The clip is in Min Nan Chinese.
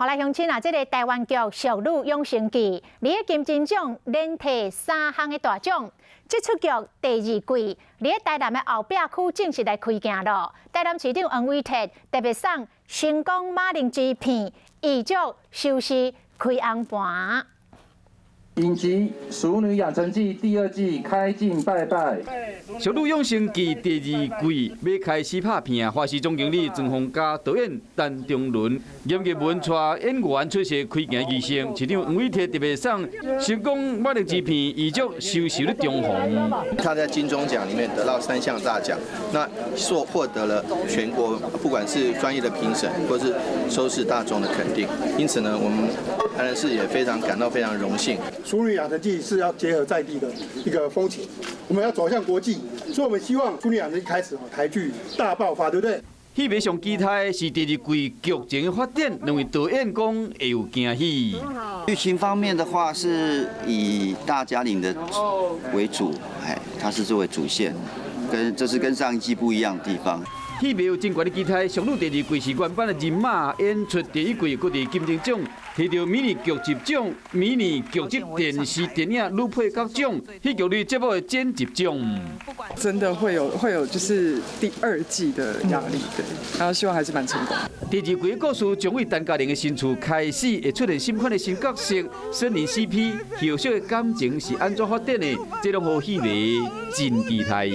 好來，鄉親啊，這个台灣劇《淑女養成記》，佇个金鐘獎連提三項的大獎。這齣劇第二季，佇个台南的後壁區正式來開鏡囉。台南市長黃偉哲特別送成功馬鈴薯片，預祝收視開紅盤。影集《淑女養成記》第二季開鏡拜拜。《淑女養成記》第二季欲開始拍片，華視總經理莊宏嘉、導演陳中倫、嚴藝文帶演員出席開鏡儀式。市長黃偉哲特別送成功馬鈴薯片，預祝收視率長紅。他在金鐘獎裡面得到三項大獎，那所獲得了全國不管是專業的評審，或是收視大眾的肯定。因此呢，我們台南市也非常感到非常榮幸。《淑女養成記》是要結合在地的一個風情，我們要走向國際，所以我們希望《淑女養成記》開始台劇大爆發，對不對？戲迷上期待是第二季劇情的發展，兩位導演講會有驚喜。劇情方面的話，是以大家庭的為主，哎，它是作為主線，跟這是跟上一季不一樣的地方。戲迷有真懸的期待，《淑女》第二季是原班的人馬演出第一季，閣佇金鐘獎提著迷你劇集獎、迷你劇集電視電影女配角獎、戲劇類節目的剪輯獎。真的會有就是第二季的壓力，對，然後希望還是蠻成功。第二季故事將為陳嘉玲的新厝開始，會出現什款的新角色、森林 CP，後續的感情是按怎發展的？這攏予戲迷真期待。